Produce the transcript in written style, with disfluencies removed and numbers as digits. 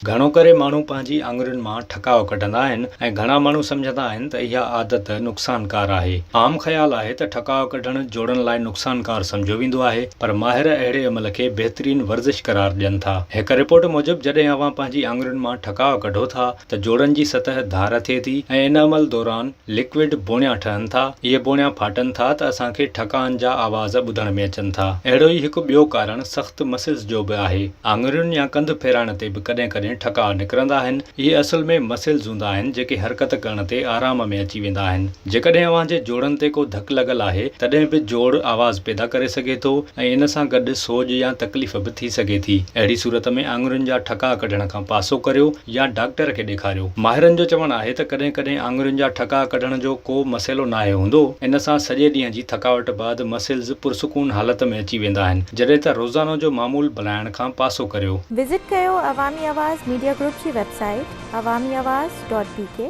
گهڻو ڪري ماڻهو پنهنجي آڱرين مان ٺڪاء ڪڍندا آهن ۽ گهڻا ماڻهو سمجهندا آهن ته اها عادت نقصانڪار آهي. عام خيال آهي ته ٺڪاء ڪڍڻ جوڙن لاء نقصانڪار سمجهيو ويندو آهي پر ماهر اهڙي عمل کي بهترين ورزش قرار ڏين ٿا. هڪ رپورٽ موجب جڏهن اوهان پنهنجي آڱرين مان ٺڪاء ڪڍو ٿا ته جوڙن جي سطح ڌار ٿئي ٿي ۽ ان عمل دوران لڪوئڊ بوڻيا ٺهن ٿا. اهي بوڻيا ڦاٽن ٿا ته اسان کي ٺڪائن جا آواز ٻڌڻ ۾ اچن ٿا. اهڙو ئي هڪ ٻيو ڪارڻ سخت مسلز جو به آهي. آڱرين يا ڪنڌ ڦيرائڻ تي به ڪڏهن ڪڏهن ٺڪاء نڪرندا آهن. اهي اصل ۾ مسلز هوندا آهن جيڪي حرڪت ڪرڻ تي آرام ۾ اچي ويندا آهن. جيڪڏهن اوهان جي جوڙن تي ڪو ڌڪ لڳل آهي تڏهن به جوڙ آواز پيدا ڪري سگهي ٿو ۽ ان سان گڏ سوڄ يا تڪليف به ٿي سگهي ٿي. اهڙي صورت ۾ آڱرين جا ٺڪاء ڪڍڻ کان پاسو ڪريو يا ڊاڪٽر کي ڏيکاريو. ماهرن جو چوڻ آهي ته ڪڏهن ڪڏهن آڱرين جا ٺڪاء ڪڍڻ جو ڪو مسئلو ناهي هوندو. ان سان سڄي ڏينهن جي ٿڪاوٽ بعد مسلز پرسڪون حالت ۾ اچي ويندا آهن. جڏهن ته روزانو جو معمول بڻائڻ کان پاسو ڪريو. وزٽ ڪيو عوامي آواز ميڊيا گروپ جي website Awami Awaz dot B K.